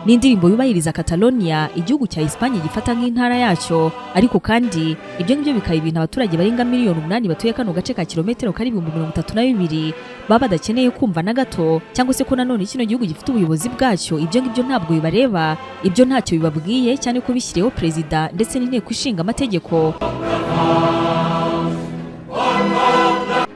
Ni indirimbo yubahiriza Catalonia, igihugu cya Espagne gifata nk'intara yacyo. Ariko kandi ibyo ngibyo bikaba ibintu abaturage barenga miliyoni 8 batuye kano gace ka kilometero kari 32,000 baba badakeneye kumva na gato, cyangwa se ko nanone kino gihugu gifite ubuyobozi bwacyo. Ibyo ngibyo ntabwo bibareba, ibyo ntacyo bibabwiye, cyane ko bishyiriyeho perezida ndetse n'inteko ishinga amategeko.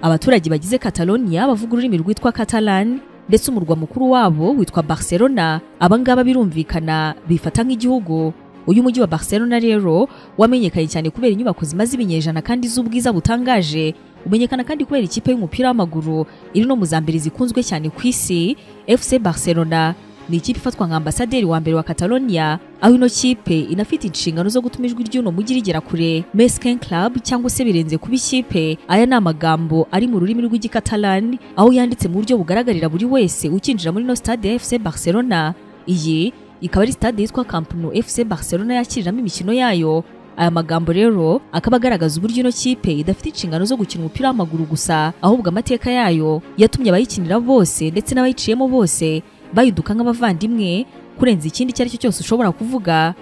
Abaturage bagize Catalonia bavuga ururimi rwitwa Catalan, ndetse umurwa mukuru wabo witwa Barcelona. Abangaba birumvikana bifata nk'igihugu. Uyu mujyi wa Barcelona rero wamenyekanye cyane kubera inyubako zimaze ibinyejana kandi z'ubwiza butangaje. Umenyekana kandi kubera ikipe y'umupira w'amaguru iri no mu za mbere zikunzwe cyane ku isi, FC Barcelona. Ni ikipe ifatwa nka ambasaderi wa mbere wa Catalonia, aho ino kipe inafite inshingano zo gutuma ijwi ry'uno mujyi rigera kure. Mesken Club cyangwa se birenze kuba ikipe, aya ni amagambo ari mu rurimi rw'Igikatalan, aho yanditse mu buryo bugaragarira buri wese ukinjira muri no stade ya FC Barcelona. Iyi ikaba ari stade yitwa Camp Nou FC Barcelona yakiriramo imikino yayo. Aya magambo rero akaba agaragaza uburyo ino kipe idafite inshingano zo gukina umupira w'amaguru gusa, ahubwo amateka yayo yatumye abayikinira bose ndetse n'abayiciyemo bose bayiduka nk'abavandimwe kurenza ikindi icyo ari cyo cyose ushobora kuvuga.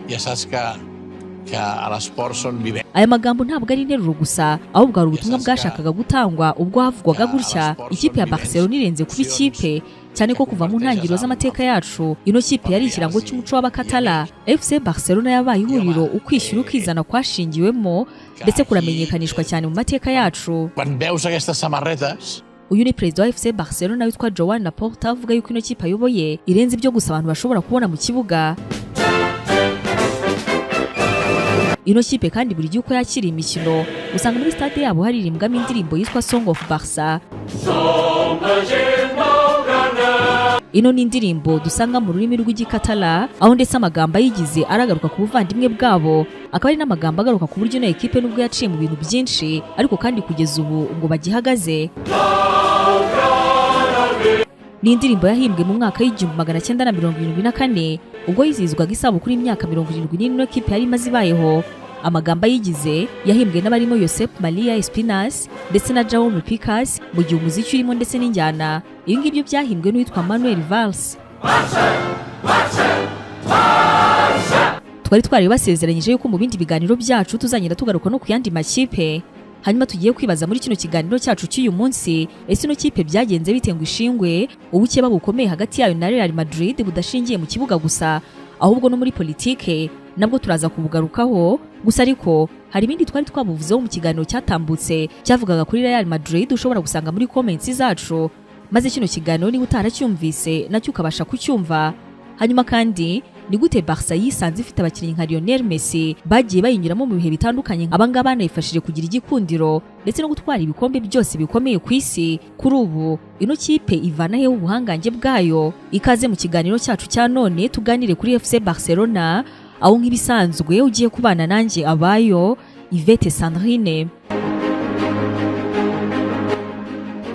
Ja saps que a l'esport són vivències. Aya magambo ntabwo ari interuro gusa, ahubwo hari ubutumwa bwashakaga gutangwa ubwo havugwaga gutya: ikipe ya Barcelona irenze kuba ikipe, cyane ko kuva mu ntangiriro z'amateka yacu ino kipe yari ikirango cy'umuco w'Abakatala. FC Barcelona yabaye ihuriro ukwishyura ukizana kwashingiwemo ndetse kuramenyekanishwa cyane mu mateka yacu. Quan veus aquestes samarretes, Uyu ni perezida wa FC Barcelona witwa Joan Laporta, avuga yuko ino kipe ayoboye irenze ibyo gusa abantu bashobora kubona mu kibuga. Ino kipe kandi buri gihe uko yakira imikino usanga muri stade yabo haririmbwamo indirimbo yitwa Song of Barca. Ino ni indirimbo dusanga mu rurimi rw'Igikatala, aho ndetse amagambo ayigize aragaruka ku buvandimwe bwabo, akaba ari n'amagambo agaruka ku buryo ino ekipe nubwo yaciye mu bintu byinshi, ariko kandi kugeza ubu ngo bagihagaze. Ni indirimbo yahimbwe mu mwaka w'1974 ubwo yizihizwaga isabukuru y'imyaka 74 ino kipe yari imaze ibayeho. Amagambo ayigize yahimbwe n'abarimo Josep Maria Espinas ndetse na Jaume Picas, mu gihe umuziki urimo ndetse n'injyana ibi ngibyo byahimbwe n'uwitwa Manuel Valls. Twari twari basezeranyije yuko mu bindi biganiro byacu tuzagenda tugaruka no ku yandi makipe. Hanyuma tugiye kwibaza muri kino kiganiro cyacu cy'uyu munsi, ese ino kipe byagenze bite ngo ishingwe, ubukeba bukomeye hagati yayo na Real Madrid budashingiye mu kibuga gusa, ahubwo no muri politike nabwo turaza kubugarukaho. Gusa ariko hari ibindi twari twabuvuzeho mu kiganiro cyatambutse cyavugaga kuri Real Madrid, ushobora gusanga muri comments zacu, maze kino kiganiro niba utaracyumvise nacyo ukabasha kucyumva. Hanyuma kandi ni gute Barca yisanze ifite abakinnyi nka Lionel Messi bagiye bayinyuramo mu bihe bitandukanye, abangaba banayifashije kugira igikundiro ndetse no gutwara ibikombe byose bikomeye ku isi. Kuri ubu ino kipe ivana he ubuhangange bwayo? Ikaze mu kiganiro cyacu cya none tuganire kuri FC Barcelona, aho nk'ibisanzwe ugiye kubana nanjye abayo Yvette Sandrine.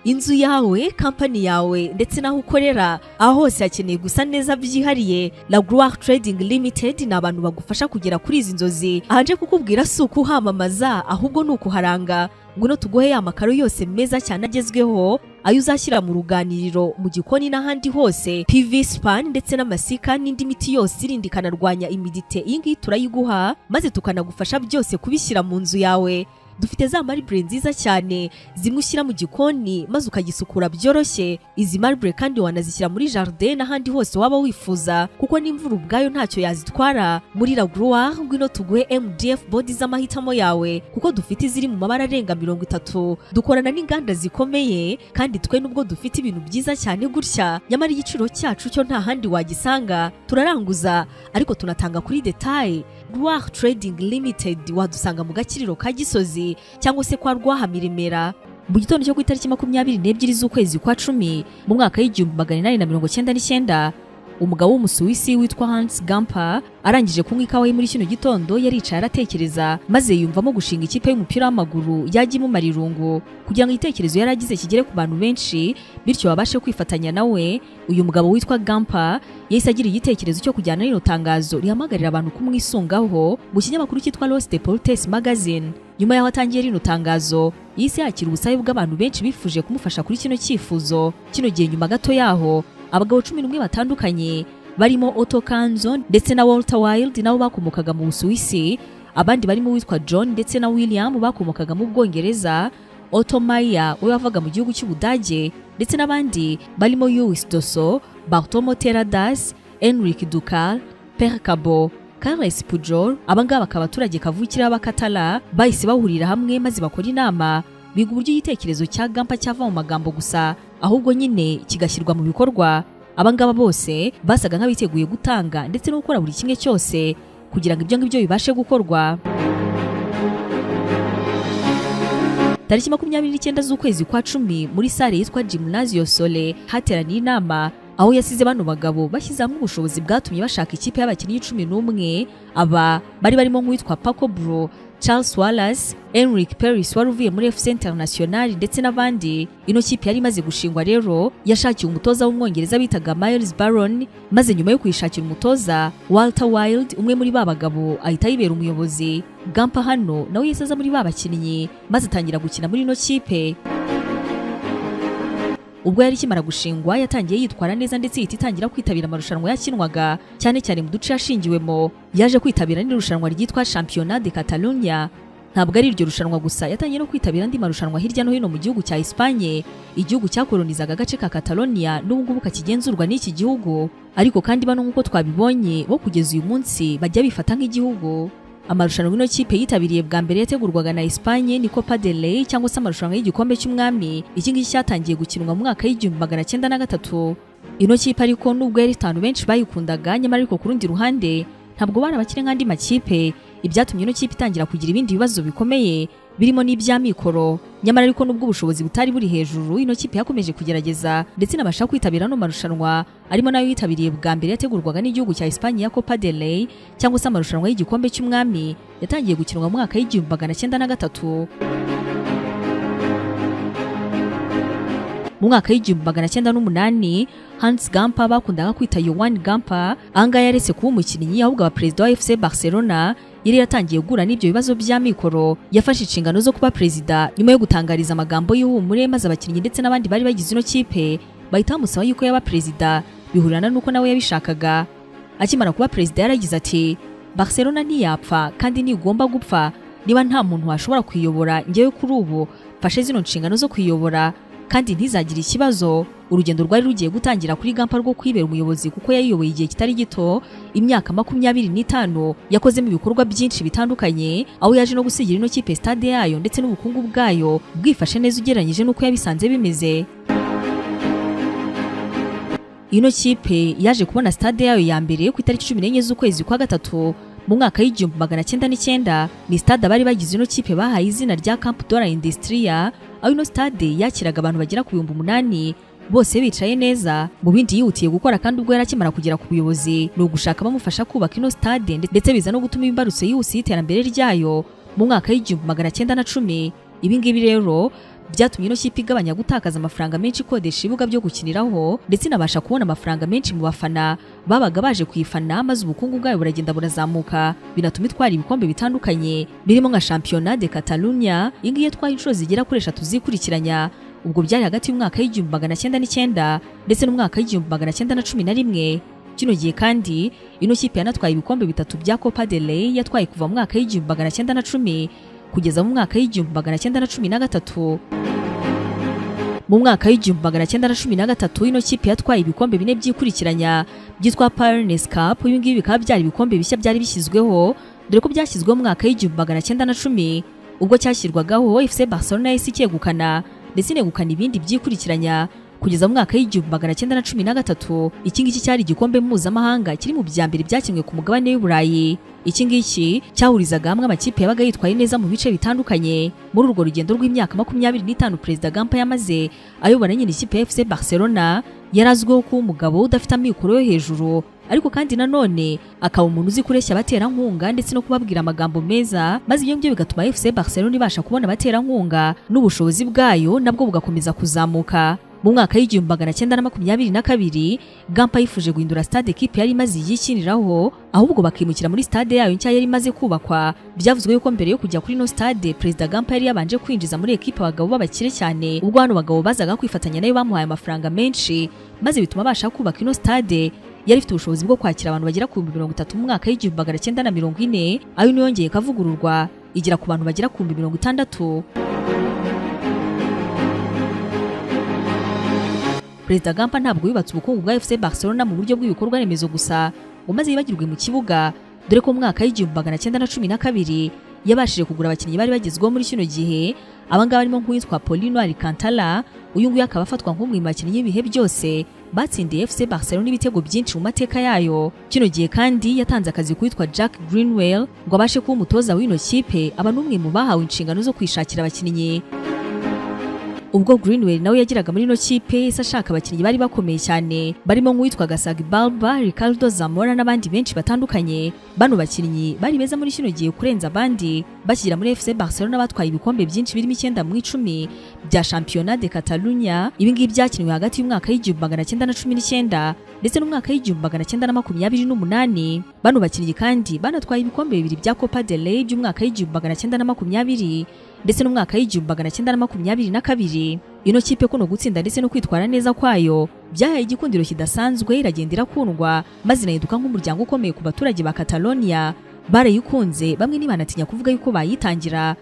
Inzu yawe, kampani yawe ndetse n'aho ukorera, aho hose hakeneye gusa neza byihariye. La Gloire Trading Limited ni abantu bagufasha kugera kuri izi nzozi. Ahanje kukubwira si ukuhamamaza, ahubwo ni ukuharanga. Ngwino tuguhe ya makaro yose meza cyane agezweho, ayo uzashyira mu ruganiriro, mu gikoni n'ahandi hose, PV span ndetse n'amasika n'indi miti yose irinda ikanarwanya imidite. Iyi ngiyi turayiguha maze tukanagufasha byose kubishyira mu nzu yawe. Dufite za marble nziza cyane zimwe ushyira mu gikoni maze ukagisukura byoroshye. Izi marble kandi wanazishyira muri jardin n'ahandi hose waba wifuza, kuko n'imvura ubwayo ntacyo yazitwara. Muri La Gloire ngwino tuguhe MDF body z'amahitamo yawe, kuko dufite iziri mu mabara arenga 30. Dukorana n'inganda zikomeye, kandi twe nubwo dufite ibintu byiza cyane gutya, nyamara igiciro cyacu cyo nta handi wagisanga. Turaranguza ariko tunatanga kuri detail. Gloire Trading Limited wadusanga mu Gakiriro ka Gisozi cyangwa se kwa Rwahamiremera. Mu gitondo cyo ku itariki 22 z'ukwezi kwa 10 mu mwaka w'1899, umugabo w'Umusuwisi witwa Hans Gamper arangije kunywa ikawa ye muri kino gitondo, yaricaye aratekereza maze yumvamo gushinga ikipe y'umupira w'amaguru yajya imumara irungu, kugira ngo igitekerezo yari agize kigere ku bantu benshi bityo babashe kwifatanya nawe. Uyu mugabo witwa Gamper yahise agira igitekerezo cyo kujyana rino tangazo rihamagarira abantu kumwisungaho mu kinyamakuru cyitwa Los Deportes Magazine. Nyuma yaho atangiye rino tangazo, yahise yakira ubusabe bw'abantu benshi bifuje kumufasha kuri kino cyifuzo. Kino gihe nyuma gato yaho, abagabo 11 batandukanye barimo Otto Kanzo ndetse na Walter Wild nabo bakomokaga mu Busuwisi, abandi barimo witwa John ndetse na William bakomokaga mu Bwongereza, Otto Mayer we wavaga mu gihugu cy'Ubudage, ndetse n'abandi barimo Louis Dosso, Bartomo Terradas, Enrique Ducal, Pere Cabo, Carles Pujol. Abangaba bakaba abaturage kavukire b'Abakatala bahise bahurira hamwe maze bakora inama biga uburyo igitekerezo cya Gampa cyava mu magambo gusa ahubwo nyine kigashyirwa mu bikorwa. Abangaba bose basaga nk'abiteguye gutanga ndetse no gukora buri kimwe cyose kugira ngo ibyo ngibyo bibashe gukorwa. Tariki 29 z'ukwezi kwa 10 muri sale yitwa Gimnasio Sole hateraniye inama aho yasize bano bagabo bashyize hamwe ubushobozi bwatumye bashaka ikipe y'abakinnyi 11. Aba bari barimo nk'uwitwa Paco Bro, Charles Wallace, Enrique Peris wari uvuye muri FC International ndetse n'abandi. Ino kipe yari imaze gushingwa rero yashakiye umutoza w'umwongereza bitaga Miles Baron, maze nyuma yo kuyishakira umutoza Walter Wild umwe muri ba bagabo ahita yibera umuyobozi. Gampa hano nawe yisaza muri ba bakinnyi maze atangira gukina muri ino kipe. Ubwo yari ikimara gushingwa yatangiye yitwara neza ndetse ihita itangira kwitabira amarushanwa yakinwaga cyane cyane mu duce yashingiwemo. Yaje kwitabira n'irushanwa ryitwa Championnat de Catalunya. Ntabwo ari iryo rushanwa gusa, yatangiye no kwitabira andi marushanwa hirya no hino mu gihugu cya Espagne, igihugu cyakolonizaga agace ka Catalonia n'ubu ngubu kakigenzurwa n'iki gihugu. Ariko kandi bano nk'uko twabibonye bo kugeza uyu munsi bajya bifata nk'igihugu. Amarushanwa ino kipe yitabiriye bwa mbere yategurwaga na Espagne ni Copa del Rey cyangwa se amarushanwa y'igikombe cy'umwami. Iki ngiki cyatangiye gukinwa mu mwaka w'1903. Ino kipe ariko nubwo yari itanu benshi bayikundaga, nyamara ariko ku rundi ruhande ntabwo bari abakire nk'andi makipe, ibyatumye ino kipe itangira kugira ibindi bibazo bikomeye birimo n'iby'amikoro. Nyamara ariko nubwo ubushobozi butari buri hejuru, ino kipe yakomeje kugerageza ndetse inabasha kwitabira no marushanwa arimo nayo yitabiriye bwa mbere yategurwaga n'igihugu cya Espagne ya Copa del Rey cyangwa se amarushanwa y'igikombe cy'umwami yatangiye gukinwa mu mwaka w'1903. Mu mwaka w'1908 Hans Gamper bakundaga kwita Johan Gamper, ahangaha yaretse kuba umukinnyi ahubwo aba perezida wa FC Barcelona. Yari yatangiye guhura n'ibyo bibazo by'amikoro, yafashe inshingano zo kuba perezida nyuma yo gutangariza amagambo y'ihumure, maze abakinnyi ndetse n'abandi bari bagize ino kipe bahita bamusaba yuko yaba perezida, bihurana n'uko nawe yabishakaga. Akimara kuba perezida yaragize ati Barcelona ntiyapfa kandi ntigomba gupfa, niba nta muntu washobora kuyobora njyewe kuri ubu mfashe zino nshingano zo kuyobora kandi ntizagire ikibazo. Urugendo rwari rugiye gutangira kuri Gampa rwo kwibera umuyobozi kuko yayiyoboye igihe kitari gito, imyaka 25 yakozemo ibikorwa byinshi bitandukanye, aho yaje no gusigira ino kipe stade yayo ndetse n'ubukungu bwayo bwifashe neza ugereranyije n'uko yabisanze bimeze. Ino kipe yaje kubona stade yayo ya mbere ku itariki 14 z'ukwezi kwa gatatu mu mwaka w'1909. Ni stade abari bagize ino kipe bahaye izina rya Camp de la Industria, aho ino stade yakiraga abantu bagera ku 8000 bose bicaye neza. Mu bindi yihutiye gukora kandi ubwo yarakimara kugera ku buyobozi ni ugushaka bamufasha kubaka ino stade, ndetse biza no gutuma imbarutso yihuse y'iterambere ryayo mu mwaka w'1910. Ibi ngibi rero byatumye ino kipe igabanya gutakaza amafaranga menshi ikodesha ibibuga byo gukiniraho, ndetse inabasha kubona amafaranga menshi mu bafana babaga baje kuyifana, maze ubukungu bwayo buragenda burazamuka, binatuma itwara ibikombe bitandukanye birimo nka Championnat de Catalunya. Iyi ngiyi yatwaye inshuro zigera kuri 3 zikurikiranya, ubwo byari hagati y'umwaka w'1909 ndetse n'umwaka w'1911. Kino gihe kandi ino kipe yanatwaye ibikombe bitatu bya Copa del Rey yatwaye kuva mu mwaka w'1910 kugeza mu mwaka w'1913. Mu mwaka w'1913 ino kipe yatwaye ibikombe bine byikurikiranya byitwa Pyrenees Cup. Ibi ngibi bikaba byari ibikombe bishya byari bishyizweho, dore ko byashyizweho mu mwaka w'1910. Ubwo cyashyirwagaho FC Barcelona yahise icyegukana ndetse inegukana ibindi byikurikiranya kugeza mu mwaka w'1913. Iki ngiki cyari igikombe mpuzamahanga kiri mu bya mbere byakinwe ku mugabane w'i Burayi. Iki ngiki cyahurizaga hamwe amakipe yabaga yitwaye neza mu bice bitandukanye. Muri urwo rugendo rw'imyaka 25 Perezida Gampa yamaze ayobora nyine ikipe ya FC Barcelona, yarazwiho kuba umugabo udafite amikoro yo hejuru, ariko kandi nanone akaba umuntu uzi kureshya abaterankunga ndetse no kubabwira amagambo meza, maze ibyo ngibyo bigatuma FC Barcelona ibasha kubona abaterankunga n'ubushobozi bwayo nabwo bugakomeza kuzamuka. Mu mwaka w'1922 Gampa yifuje guhindura stade equipe yari imaze yikiniraho, ahubwo bakimukira muri stade yayo nshya yari imaze kubakwa. Byavuzwe yuko mbere yo kujya kuri no stade Perezida Gampa yari yabanje kwinjiza muri equipe abagabo b'abakire cyane, ubwo hano bagabo bazaga kwifatanya nayo bamuhaye amafaranga menshi, maze bituma abasha kubaka ino stade. Yari ifite ubushobozi bwo kwakira abantu bagera ku 30,000 mu mwaka w'1940, ayo yongeye kavugururwa igera ku bantu bagera ku 60,000. Perezida Gampa ntabwo yubatse ubukungu bwa FC Barcelona mu buryo bw'ibikorwa remezo gusa ngo maze yibagirwe mu kibuga, dore ko mu mwaka w'1912 yabashije kugura abakinnyi bari bagezweho muri kino gihe. Abangaba barimo nk'uwitwa Paulino Alcantara, uyu nguyu akaba afatwa nk'umwe mu bakinnyi b'ibihe byose batsindiye FC Barcelona ibitego byinshi mu mateka yayo. Kino gihe kandi yatanze akazi kuwitwa Jack Greenwell ngo abashe kuba umutoza w'ino kipe, aba n'umwe mu bahawe inshingano zo kwishakira abakinnyi. Ubwo Greenwell nawe yageraga muri ino kipe yahise ashaka abakinnyi bari bakomeye cyane barimo nk'uwitwa Gasag Balba, Ricardo Zamora n'abandi benshi batandukanye. Bano bakinnyi bari beza muri kino gihe kurenza abandi. Bakigera muri FC Barcelona batwaye ibikombe byinshi birimo 9 mu 10 bya Championnat de Catalunya. Ibi ngibi byakinwe hagati y'umwaka w'1919 ndetse n'umwaka w'1928. Bano bakinnyi kandi banatwaye ibikombe bibiri bya Copa del Rey by'umwaka w'1920 ndetse n'umwaka w'1922. Ino kipe kuno gutsinda ndetse no kwitwara neza kwayo byahaye igikundiro kidasanzwe, iragenda irakundwa maze inahinduka nk'umuryango ukomeye ku baturage ba Catalonia. Barayikunze, bamwe ntibanatinya kuvuga yuko bayitangira.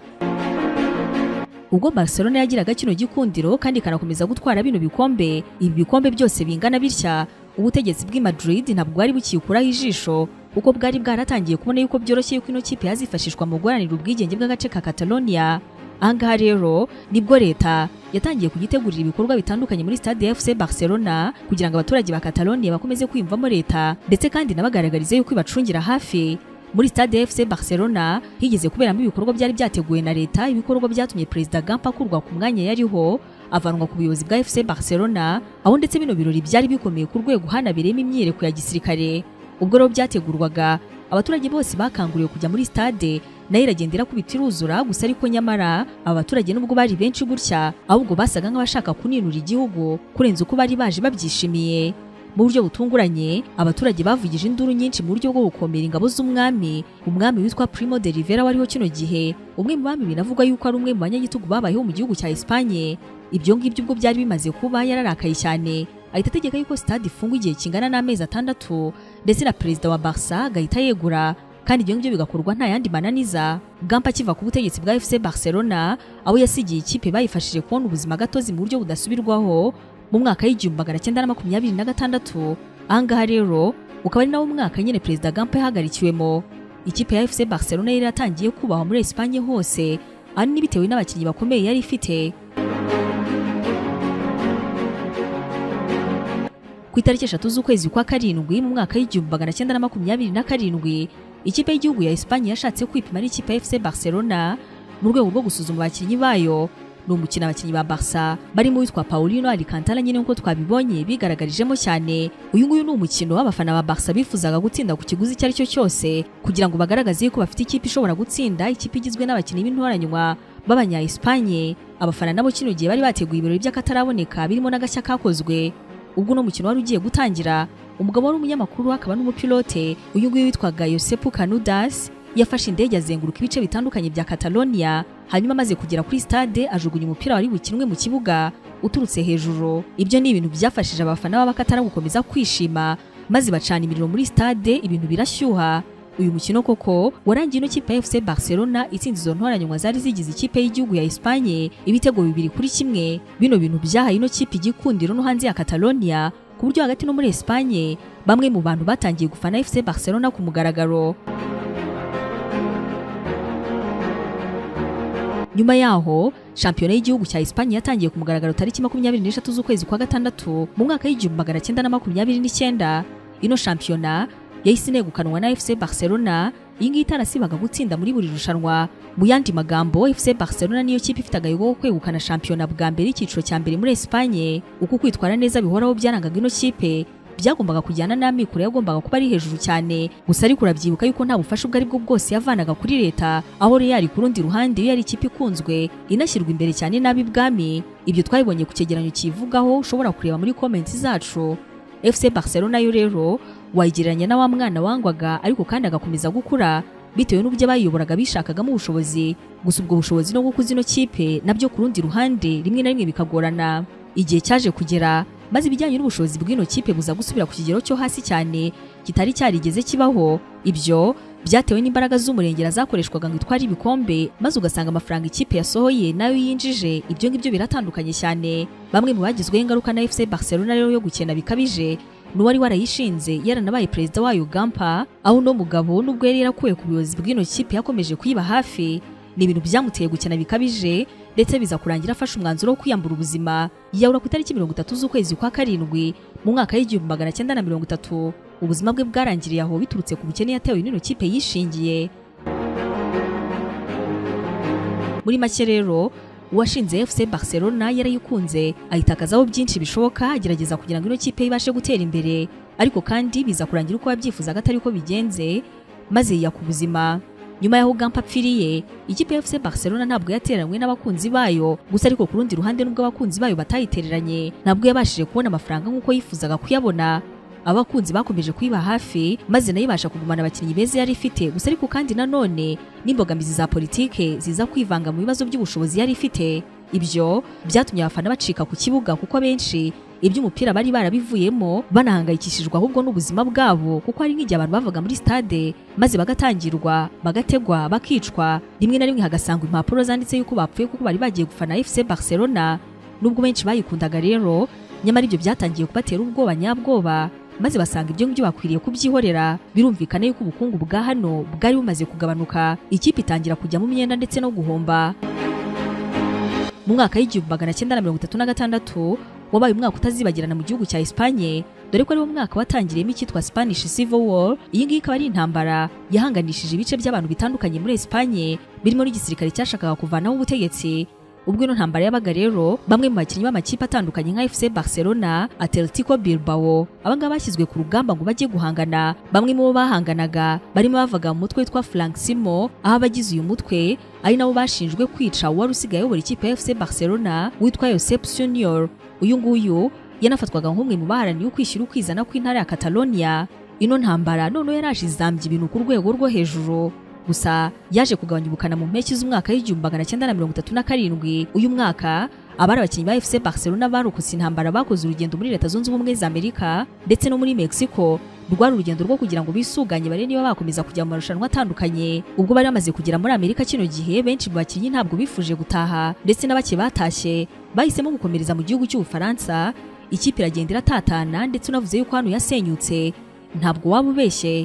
Ubwo Barcelona yagiraga kino gikundiro kandi ikanakomeza gutwara bino bikombe, ibi bikombe byose bingana bitya, ubutegetsi bw'i Madrid ntabwo bwari bukikuraho ijisho, kuko bwari bwaratangiye kubona yuko byoroshye yuko ino kipe yazifashishwa mu guharanira ubwigenge bw'agace ka Catalonia. Ahangaha rero nibwo leta yatangiye kugitegurira ibikorwa bitandukanye muri stade ya FC Barcelona kugira ngo abaturage ba Catalonia bakomeze kwiyumvamo leta, ndetse kandi nabagaragarize yuko ibacungira hafi. Muri stade ya FC Barcelona higeze kuberamo ibikorwa byari byateguwe na leta, ibikorwa byatumye Perezida Gampa akurwa ku mwanya yariho avanwa ku buyobozi bwa FC Barcelona, aho ndetse bino birori byari bikomeye ku rwego hanabereyemo imyiyereko ya gisirikare. Ubwo rero byategurwaga, abaturage bose bakanguriwe kujya muri stade, nayo iragenda irakubita iruzura gusa. Ariko nyamara aba baturage nubwo bari benshi gutya, ahubwo basaga nk'abashaka kuninura igihugu kurenza uko bari baje babyishimiye. Mu buryo butunguranye abaturage bavugije induru nyinshi mu buryo bwo gukomera ingabo z'umwami, umwami witwa Primo de Rivera wariho kino gihe, umwe mu bami binavugwa yuko ari umwe mu banyagitugu babayeho mu gihugu cya Espagne. Ibyo ngibyo ubwo byari bimaze kuba yararakaye cyane, ahita ategeka yuko stade ifungwa igihe kingana n'amezi 6, ndetse na perezida wa Barca agahita yegura, kandi ibyo ngibyo bigakorwa nta yandi mananiza. Gampa akiva ku butegetsi bwa FC Barcelona, aho yasigiye ikipe bayifashije kubona ubuzima gatozi mu buryo budasubirwaho mu mwaka w'1926. Ahangaha rero ukaba ari nawo mwaka nyine Perezida Gampa yahagarikiwemo. Ikipe ya FC Barcelona yari yaratangiye kubahwa muri Espagne hose, ahanini bitewe n'abakinnyi bakomeye yari ifite. Ku itariki 3 z'ukwezi kwa 7 mu mwaka w'1927, ikipe y'igihugu ya Espagne yashatse kwipima n'ikipe ya FC Barcelona mu rwego rwo gusuzuma abakinnyi bayo. Ni umukino abakinnyi ba Barca barimo witwa Paulino Alcantara nyine nkuko twabibonye bigaragarijemo cyane. Uyu nguyu ni umukino w'abafana ba Barca bifuzaga gutsinda ku kiguzi icyo ari cyo cyose kugira ngo bagaragaze ko bafite ikipe ishobora gutsinda, ikipe igizwe n'abakinnyi b'intoranywa b'abanya Espagne. Abafana nabo kino gihe bari bateguye ibirori by'akataraboneka birimo n'agashya kakozwe. Ubwo no mukino wari ugiye gutangira, umugabo wari umunyamakuru akaba n'umupilote, uyu nguyu witwaga Josep Canudas, yafashe indege azenguruka ibice bitandukanye bya Catalonia, hanyuma amaze kugera kuri stade ajugunya umupira wari bukinwe mu kibuga uturutse hejuru. Ibyo ni ibintu byafashije abafana b'Abakatara gukomeza kwishima, maze bacana imiriro muri stade, ibintu birashyuha. Uyu mukino koko warangiye ino kipe ya FC Barcelona itsinze izo ntoranywa zari zigize ikipe y'igihugu ya Espagne ibitego 2-1. Bino bintu byahaye ino kipe igikundiro no hanze ya Catalonia, ku buryo hagati no muri Espagne bamwe mu bantu batangiye gufana FC Barcelona ku mugaragaro. Nyuma yaho shampiyona y'igihugu cya Espagne yatangiye ku mugaragaro tariki 23 z'ukwezi kwa 6 mu mwaka w'1929. Ino shampiyona yahise inegukanwa na FC Barcelona, iyi ngiyi itarasibaga gutsinda muri buri rushanwa. Mu yandi magambo, FC Barcelona niyo kipe ifite agahigo ko kwegukana shampiyona bwa mbere icyiciro cya mbere muri Espagne. Uku kwitwara neza bihoraho byarangaga ino kipe byagombaga kujyana n'amikoro yagombaga kuba ari hejuru cyane. Gusa ariko urabyibuka yuko nta bufasha ubwo ari bwo bwose yavanaga kuri leta, aho Real ku rundi ruhande yari ikipe ikunzwe inashyirwa imbere cyane n'ab'i bwami. Ibyo twabibonye ku cyegeranyo kivugaho, ushobora kureba muri comments zacu. FC Barcelona yo rero wayigereranya na wa mwana wangwaga ariko kandi agakomeza gukura bitewe n'uburyo abayiyoboraga bishakagamo ubushobozi. Gusa ubwo bushobozi no gukuza ino kipe nabyo ku rundi ruhande rimwe na rimwe bikagorana. Igihe cyaje kugera Maze ibijyanye n'ubushobozi bw'ino kipe buza gusubira ku kigero cyo hasi cyane kitari cyarigeze kibaho. Ibyo byatewe n'imbaraga z'umurengera zakoreshwaga ngo itware ibikombe, maze ugasanga amafaranga ikipe yasohoye nayo yinjije ibyo ngibyo biratandukanye cyane. Bamwe mu bagizweho ingaruka na FC Barcelona rero yo gukena bikabije n'uwari warayishinze yaranabaye perezida wayo Gampa, aho uno mugabo nubwo yari yarakuwe ku buyobozi bw'ino kipe yakomeje kuyiba hafi. Ni ibintu byamuteye gukena bikabije ndetse biza kurangira afashe umwanzuro wo kwiyambura ubuzima, yiyahura ku itariki 30 z'ukwezi kwa karindwi mu mwaka w'1930. Ubuzima bwe bwarangiriye aho biturutse ku bukene yatewe n'ino kipe yishingiye. Muri make rero, uwashinze FC Barcelona yarayikunze, ayitakazaho byinshi bishoboka agerageza kugira ngo ino kipe ibashe gutera imbere, ariko kandi biza kurangira uko yabyifuzaga atari uko bigenze, maze yiyaka ubuzima. Nyuma yaho Gampa apfiriye, ikipe ya FC Barcelona ntabwo yateranywe n'abakunzi bayo gusa, ariko ku rundi ruhande nubwo abakunzi bayo batayitereranye, ntabwo yabashije kubona amafaranga nk'uko yifuzaga kuyabona. Abakunzi bakomeje kuyiba hafi, maze nayo ibasha kugumana abakinnyi beza yari ifite gusa, ariko kandi nanone n'imbogamizi za politike ziza kwivanga mu bibazo by'ubushobozi yari ifite. Ibyo byatumye abafana bacika ku kibuga, kuko abenshi iby'umupira bari barabivuyemo banahangayikishijwe ahubwo n'ubuzima bwabo, kuko hari nk'igihe abantu bavaga muri stade maze bagatangirwa, bagategwa, bakicwa, rimwe na rimwe hagasangwa impapuro zanditse yuko bapfuye kuko bari bagiye gufana FC Barcelona. Nubwo benshi bayikundaga rero, nyamara ibyo byatangiye kubatera ubwoba nyabwoba, maze basanga ibyo ngibyo bakwiriye kubyihorera. Birumvikana yuko ubukungu bwa hano bwari bumaze kugabanuka, ikipe itangira kujya mu myenda ndetse no guhomba. Mu mwaka w'1936 wabaye umwaka utazibagirana mu gihugu cya Espagne, dore ko ari wo mwaka watangiriyemo icyitwa Spanish Civil War. Iyi ngiyi ikaba ari intambara yahanganishije ibice by'abantu bitandukanye muri Espagne, birimo n'igisirikare cyashakaga kuvanaho ubutegetsi. Ubwo ino ntambara yabaga rero, bamwe mu bakinnyi b'amakipe atandukanye nka FC Barcelona, Atletico Bilbao, abangaba bashyizwe ku rugamba ngo bajye guhangana. Bamwe mu bo bahanganaga barimo bavaga mu mutwe witwa Francismo, aho abagize uyu mutwe ari nabo bashinjwe kwica uwari usigaye ayobora ikipe ya FC Barcelona witwa Josep Junior. Uyu nguyu yanafatwaga nk'umwe mu baharaniye ukwishyira ukwizana kw'intara ya Catalonia. Ino ntambara noneho yaraje izambya ibintu ku rwego rwo hejuru. Gusa yaje kugabanya ubukana mu mpeshyi z'umwaka w'1937. Uyu mwaka abari abakinnyi ba FC Barcelona barokotse intambara bakoze urugendo muri Leta Zunze Ubumwe za Amerika ndetse no muri Mexico. Rwari urugendo rwo kugira ngo bisuganye bare niba bakomeza kujya mu marushanwa atandukanye. Ubwo bari bamaze kugera muri Amerika kino gihe, benshi mu bakinnyi ntabwo bifuje gutaha, ndetse n'abake batashye bahisemo gukomereza mu gihugu cy'Ubufaransa. Ikipe iragenda iratatana, ndetse unavuze yuko hano yasenyutse ntabwo waba ubeshye.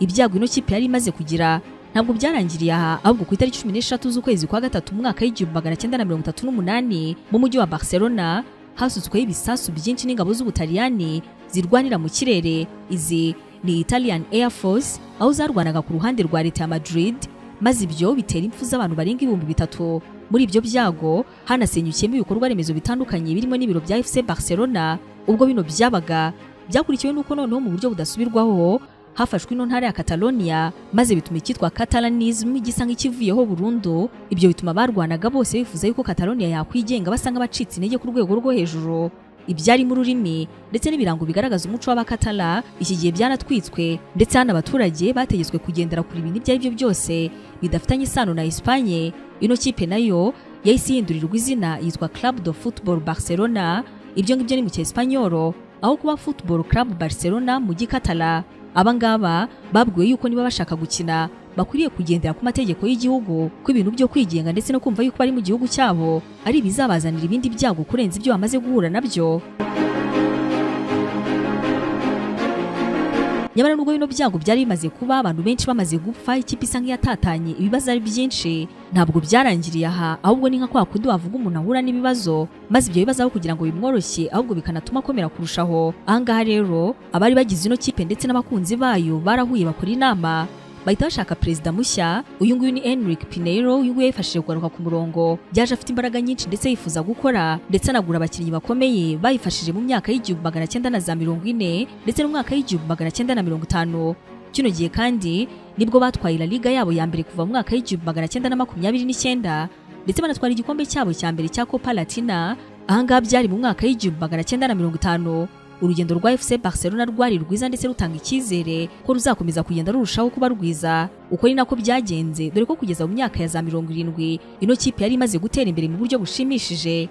Ibyago ino kipe yari imaze kugira ntabwo byarangiriye aha, ahubwo ku itariki 13 z'ukwezi kwa gatatu mu mwaka w'1938 mu mujyi wa Barcelona hasutsweho ibisasu byinshi n'ingabo z'Ubutaliyani zirwanira mu kirere. Izi ni Italian Air Force, aho zarwanaga ku ruhande rwa leta ya Madrid, maze ibyo bitera impfu z'abantu barenga 3000. Muri ibyo byago hanasenyukiyemo ibikorwa remezo bitandukanye birimo n'ibiro bya FC Barcelona. Ubwo bino byabaga byakurikiwe n'uko noneho mu buryo budasubirwaho hafashwe ino ntara ya Catalonia, maze bituma icyitwa Catalanism gisa nk'ikivuyeho burundu. Ibyo bituma barwanaga bose bifuza yuko Catalonia yakwigenga basa nk'abacitse intege ku rwego rwo hejuru. Ibyari mu rurimi ndetse n'ibirango bigaragaza umuco w'Abakatala iki gihe byaratwitswe, ndetse hano abaturage bategetswe kugendera kuri ibintu ibyo ari byo byose bidafitanye isano na Espagne. Ino kipe nayo yahise ihindurirwa izina yitwa Club de Football Barcelona, ibyo ngibyo ni mu Cyespanyolo, aho kuba Football Club Barcelona mu Gikatala. Abangaba babwiwe yuko niba bashaka gukina bakwiriye kugendera ku mategeko y'igihugu, ko ibintu byo kwigenga ndetse no kumva yuko bari mu gihugu cyabo ari ibizabazanira ibindi byago kurenza ibyo bamaze guhura nabyo. Nyamara nubwo bino byago byari bimaze kuba, abantu benshi bamaze gupfa, ikipe isa nk'iyatatanye, ibibazo ari byinshi, ntabwo byarangiriye aha, ahubwo ni nka kwa kundi wavuga umuntu ahura n'ibibazo, maze ibyo bibazo aho kugira ngo bimworoshye ahubwo bikanatuma akomera kurushaho. Ahangaha rero abari bagize ino kipe ndetse n'abakunzi bayo barahuye bakora inama, bahita bashaka perezida mushya. Uyu nguyu ni Enrique Pinheiro. Uyu nguyu yifashije kugaruka ku murongo, byaje afite imbaraga nyinshi ndetse yifuza gukora, ndetse anagura abakinnyi bakomeye bayifashije mu myaka y'1940 ndetse n'umwaka w'1950. Kino gihe kandi nibwo batwaye La Liga yabo ya mbere kuva mu mwaka w'1929, ndetse banatwara igikombe cyabo cya mbere cya Copa Latina. Ahangaha byari mu mwaka w'1950. Urugendo rwa FC Barcelona rwari rwiza ndetse rutanga icyizere ko ruzakomeza kugenda rurushaho kuba rwiza. Uko ni nako byagenze, dore ko kugeza mu myaka ya za 70 ino kipe yari imaze gutera imbere mu buryo bushimishije.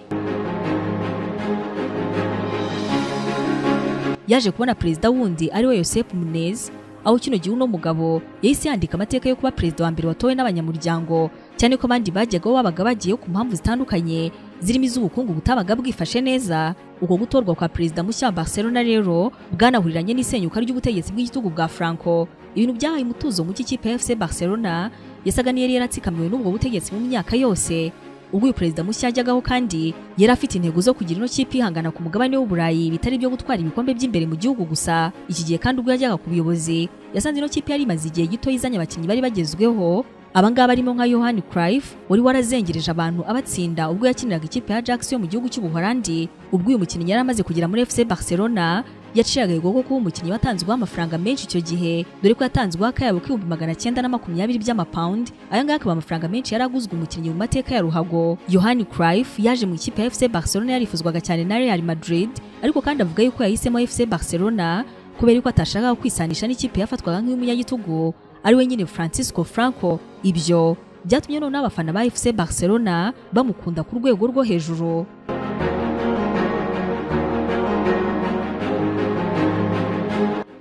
Yaje kubona perezida wundi ari we Josep Munez, aho kino gihe uno mugabo yahise yandika amateka yo kuba perezida wa mbere watowe n'abanyamuryango, cyane ko abandi bajyagaho babaga bagiye ku mpamvu zitandukanye zirimo iz'ubukungu butabaga bwifashe neza. Uko gutorwa kwa perezida mushya wa Barcelona rero bwanahuriranye n'isenyuka ry'ubutegetsi bw'igitugu bwa Franco, ibintu byahaye umutuzo muke ikipe ya FC Barcelona yasaga n'iyari yaratsikamiwe n'ubwo butegetsi mu myaka yose. Ubwo uyu perezida mushya yajyagaho kandi yari afite intego zo kugira ino kipe ihangana ku mugabane w'Uburayi, bitari byo gutwara ibikombe by'imbere mu gihugu gusa. Iki gihe kandi ubwo yajyaga ku buyobozi yasanze ino kipe yari imaze igihe gito izanye abakinnyi bari bagezweho. Abangaba barimo nka Johan Cruyff wari warazengereje abantu abatsinda ubwo yakiniraga ikipe ya Ajax yo mu gihugu cy'Ubuholandi. Ubwo uyu mukinnyi yari amaze kugera muri FC Barcelona yaciye agahigo ko kuba umukinnyi watanzweho amafaranga menshi icyo gihe, dore ko yatanzweho akayabo k'920,000 by'amapawundi. Aya ngaya akaba amafaranga menshi yaraguzwe umukinnyi mu mateka ya ruhago. Johan Cruyff yaje mu ikipe ya FC Barcelona yarifuzwaga cyane na Real Madrid, ariko kandi avuga yuko yahisemo FC Barcelona kubera ko atashakaga kwisanisha n'ikipe yafatwaga nk'iy'umunyagitugu ari we nyine Francisco Franco. Ibyo byatumye none abafana ba FC Barcelona bamukunda ku rwego rwo hejuru.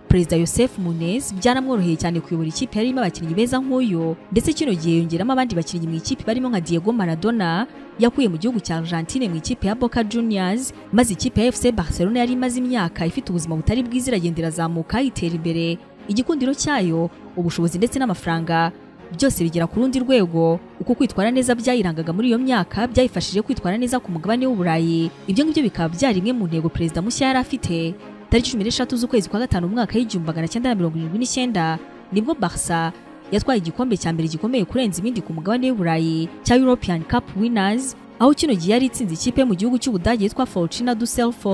Perezida Josep Munez byaramworoheye cyane kuyobora ikipe yarimo abakinnyi beza nk'uyu, ndetse kino gihe yongeramo abandi bakinnyi mu ikipe barimo nka Diego Maradona yakuye mu gihugu cya Argentine mu ikipe ya Boca Juniors, maze ikipe ya FC Barcelona yari imaze imyaka ifite ubuzima butari bwiza iragenda irazamuka itera imbere. Igikundiro cyayo, ubushobozi ndetse n'amafaranga byose bigera ku rundi rwego. Uko kwitwara neza byayirangaga muri iyo myaka byayifashije kwitwara neza ku mugabane w'Uburayi. Ibyo ngibyo bikaba byari imwe mu ntego perezida mushya yari afite. Tariki 13 z'ukwezi kwa gatanu umwaka w'1979 nibwo Barca yatwaye igikombe cya mbere gikomeye kurenza ibindi ku mugabane w'Uburayi cya European Cup Winners, aho kino gihe yari itsinze ikipe mu gihugu cy'Ubudage yitwa Fortuna Düsseldorf,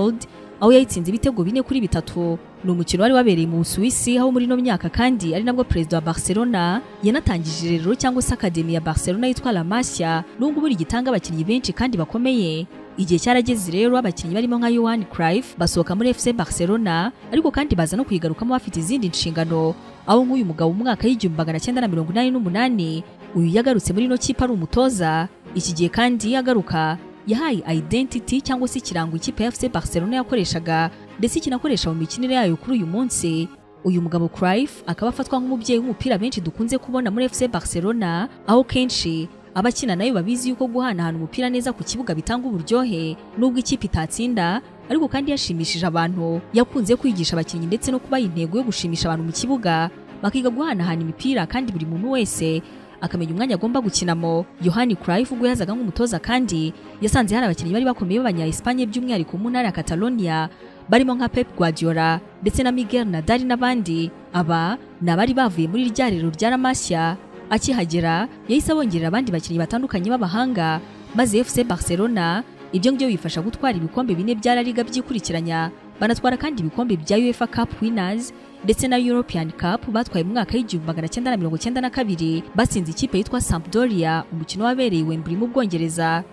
aho yayitsinze ibitego 4-3. Ni umukino wari wabereye mu Busuwisi, aho muri no myaka kandi ari nabwo perezida wa Barcelona yanatangije irerero cyangwa se akademi ya Barcelona yitwa La Masia, nubwo buri gitanga abakinnyi benshi kandi bakomeye. Igihe cyarageze rero abakinnyi barimo nka Johan Cruyff basohoka muri FC Barcelona, ariko kandi baza no kuyigarukamo bafite izindi nshingano, aho nk'uyu mugabo mu mwaka w'1988 uyu yagarutse muri no kipe ari umutoza. Iki gihe kandi yagaruka yahaye identity cyangwa se ikirango ikipe ya FC Barcelona yakoreshaga ndetse ikinakoresha mu mikinire yayo kuri uyu munsi. Uyu mugabo Cruyff akaba afatwa nk'umubyeyi w'umupira benshi dukunze kubona muri FC Barcelona, aho kenshi abakina nayo babizi yuko guhanahana umupira neza ku kibuga bitanga uburyohe nubwo ikipe itatsinda, ariko kandi yashimishije abantu. Yakunze kwigisha abakinnyi ndetse no kubaha intego yo gushimisha abantu mu kibuga, bakiga guhanahana imipira kandi buri muntu wese akamenya umwanya agomba gukinamo. Johan Cruyff ubwo yazaga nk'umutoza kandi yasanze hari abakinnyi bari bakomeye b'abanya Espagne by'umwihariko mu ntara ya Catalonia barimo nka Pep Guardiola ndetse na Miguel Nadal n'abandi. Aba ni abari bavuye muri rya rero rya La Masia. Akihagera yahise abongerera abandi bakinnyi batandukanye b'abahanga, maze FC Barcelona ibyo ngibyo bifasha gutwara ibikombe 4 bya La Liga byikurikiranya, banatwara kandi ibikombe bya UEFA Cup Winners ndetse na European Cup batwaye mu mwaka w'1992 batsinze ikipe yitwa Sampdoria, umukino wabereye Wembley mu Bwongereza.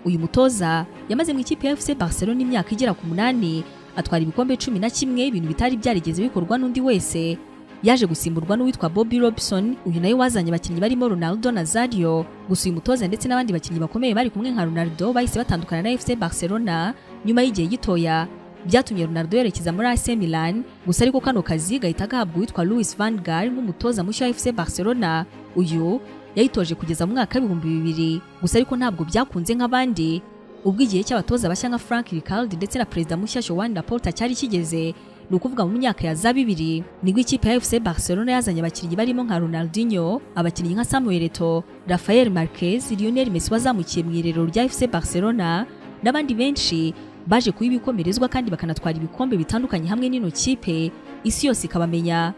Uyu mutoza yamaze mu ikipe ya FC Barcelona imyaka igera ku 8, atwara ibikombe 11, ibintu bitari byarigeze bikorwa n'undi wese. Yaje gusimburwa n'uwitwa Bobby Robson, uyu nawe wazanye abakinnyi barimo Ronaldo Nazario. Gusa uyu mutoza ndetse n'abandi bakinnyi bakomeye bari kumwe nka Ronaldo bahise batandukana na FC Barcelona nyuma y'igihe gitoya. Byatumye Ronaldo yerekeza muri AC Milan, gusa ariko kano kazi gahita gahabwa uwitwa Louis van Gaal nk'umutoza mushya wa FC Barcelona. Uyu yayitoje kugeza mu mwaka w'2000, gusa ariko ntabwo byakunze nk'abandi. Ubwo igihe cy'abatoza bashya nka Frank Rijkaard ndetse na perezida mushya Joan Laporta cyari kigeze, ni ukuvuga mu myaka ya za 2000 nibwo ikipe ya FC Barcelona yazanye abakinnyi barimo nka Ronaldinho, abakinnyi nka Samuel Eto'o, Rafael Marquez, Lionel Messi wazamukiye mu irerero rya FC Barcelona n'abandi benshi baje kuyibikomerezwa kandi bakanatwara ibikombe bitandukanye hamwe n'ino kipe, isi yose ikabamenya.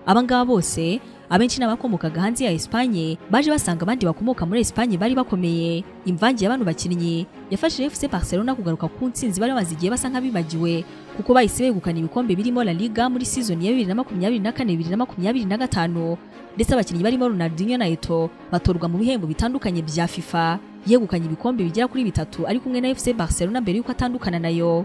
Abangaba bose Abenshi n'abakomokaga hanze ya Espagne baje basanga abandi bakomoka muri Espagne bari bakomeye. Imvange y'abantu bakinnyi yafashije FC Barcelona kugaruka ku ntsinzi bari bamaze igihe basa nk'abibagiwe, kuko bahise begukana ibikombe birimo La Liga muri season ya 2024-2025, ndetse abakinnyi barimo Ronaldinho na Eto'o batorwa mu bihembo bitandukanye bya FIFA. Yegukanye ibikombe bigera kuri 3 ari kumwe na FC Barcelona mbere yuko atandukana nayo.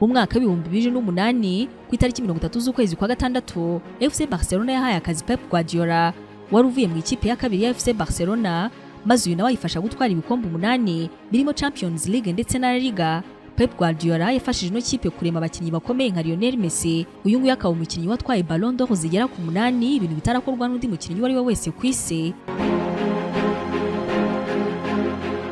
Mu mwaka w'2008 ku itariki 30 z'ukwezi kwa gatandatu, FC Barcelona yahaye akazi Pep Guardiola wari uvuye mu ikipe ya kabiri ya FC Barcelona, maze uyu nawe ayifasha gutwara ibikombe 8 birimo Champions League ndetse na La Liga. Pep Guardiola yafashije ino kipe kurema abakinnyi bakomeye nka Lionel Messi. Uyu nguyu akaba umukinnyi watwaye Ballon d'Or zigera ku 8, ibintu bitarakorwa n'undi mukinnyi uwo ari we wese ku isi.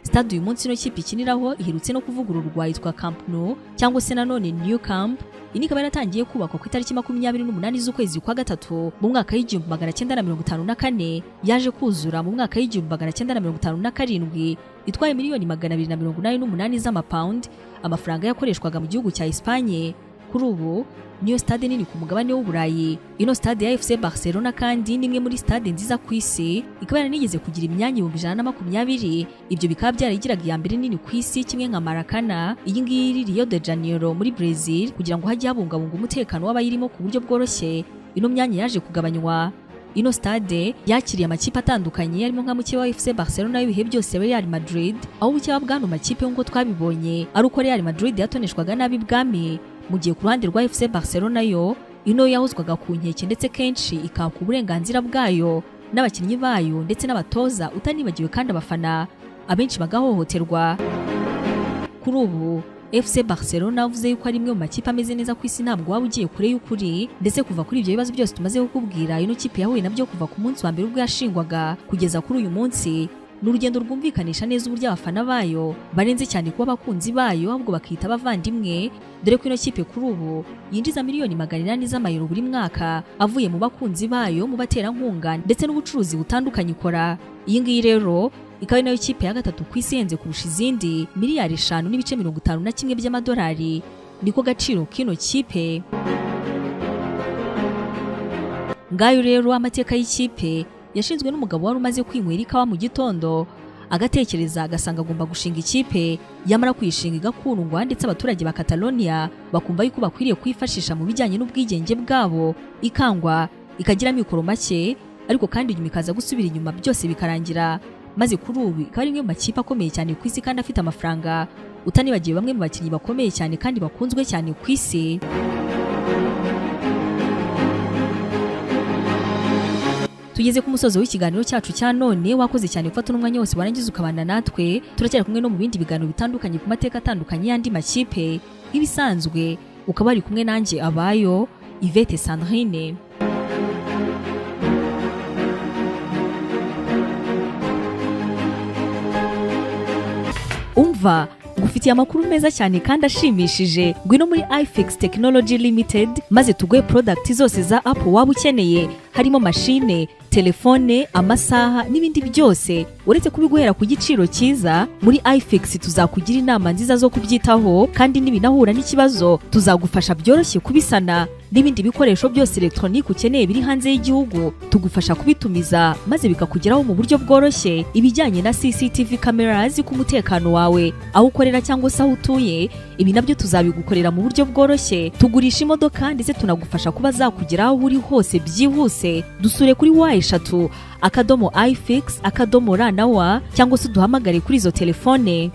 Stade uyu munsi ino kipe ikiniraho iherutse no kuvugururwa yitwa Camp Nou cyangwa se nanone New Camp. Iyi ikaba yaratangiye kubakwa ku itariki 28 z'ukwezi kwa gatatu mu mwaka w'1954, yaje kuzura mu mwaka w'1957, itwaye miliyoni 288 z'amapawundi, amafaranga yakoreshwaga mu gihugu cya Espagne. Kuri ubu niyo stade nini ku mugabane w'Uburayi. Ino stade ya FC Barcelona kandi ni imwe muri stade nziza ku isi, ikaba yaranigeze kugira imyanya 120,000. Ibyo bikaba byarayigiraga iya mbere nini ku isi, kimwe nka Maracana iyi ngiyi iri Rio de Janeiro muri Brazil, kugira ngo hajye habungabunga umutekano w'abayirimo ku buryo bworoshye. Ino myanya yaje kugabanywa. Ino stade yakiriye amakipe atandukanye harimo nka mukeba wa FC Barcelona y'ibihe byose Real Madrid, aho ubukeba bw'ano makipe nk'uko twabibonye ari uko Real Madrid yatoneshwaga nabi bwami, mu gihe ku ruhande rwa FC Barcelona yo ino yahozwaga ku nkeke ndetse kenshi ikaka uburenganzira bwayo n'abakinnyi bayo ndetse n'abatoza, utanibagiwe kandi abafana abenshi bagahohoterwa. Kuri ubu FC Barcelona avuze yuko ari imwe mu makipe ameze neza ku isi, ntabwo waba ugiye kure y'ukuri. Ndetse kuva kuri ibyo bibazo byose tumaze kukubwira ino kipe yahuye nabyo kuva ku munsi wa mbere ubwo yashingwaga kugeza kuri uyu munsi, ni urugendo rwumvikanisha neza uburyo abafana bayo barenze cyane kuba abakunzi bayo, ahubwo bakita abavandimwe, dore ko ino kipe kuri ubu yinjiza miliyoni 800 z'amayero buri mwaka avuye mu bakunzi bayo, mu baterankunga ndetse n'ubucuruzi butandukanye ikora. Iyi ngiyi rero ikaba nayo kipe ya gatatu ku isi ihenze kurusha izindi, miliyari 5.51 by'amadolari niko gaciro k'ino kipe. Ngayo rero amateka y'ikipe yashinzwe n'umugabo wari umaze kwinywera ikawa mu gitondo, agatekereza agasanga agomba gushinga ikipe, yamara kuyishinga igakundwa ndetse abaturage ba Catalonia bakumva yuko bakwiriye kwifashisha mu bijyanye n'ubwigenge bwabo, ikangwa ikagira amikoro make, ariko kandi nyuma ikaza gusubira inyuma byose bikarangira. Maze kuri ubu ikaba ari imwe mu makipe akomeye cyane ku isi kandi afite amafaranga, utanibagiwe bamwe mu bakinnyi bakomeye cyane kandi bakunzwe cyane ku isi. Tugeze ku musozo w'ikiganiro cyacu cya none. Wakoze cyane gufata umwanya wose warangiza ukabana natwe. Turacyari kumwe no mu bindi biganiro bitandukanye ku mateka atandukanye y'andi makipe. Nk'ibisanzwe ukaba ari kumwe nanjye abayo Yvette Sandrine. Umva, ngufitiye amakuru meza cyane kandi ashimishije. Ngwino muri iFix Technology Limited maze tuguhe product zose za Apple waba ukeneye, harimo mashine, telefone, amasaha n'ibindi byose. Uretse kubiguhera ku giciro cyiza, muri iFix tuzakugira inama nziza zo kubyitaho, kandi nibinahura n'ikibazo tuzagufasha byoroshye kubisana. N'ibindi bikoresho byose electronic ukeneye biri hanze y'igihugu tugufasha kubitumiza maze bikakugeraho mu buryo bworoshye. Ibijyanye na CCTV cameras ku mutekano wawe aho ukorera cyangwa se aho utuye, ibi nabyo tuzabigukorera mu buryo bworoshye. Tugurisha imodoka ndetse tunagufasha kuba zakugeraho aho uri hose byihuse. Dusure kuri W3.ifix.rw cyangwa se uduhamagare kuri izo telefone.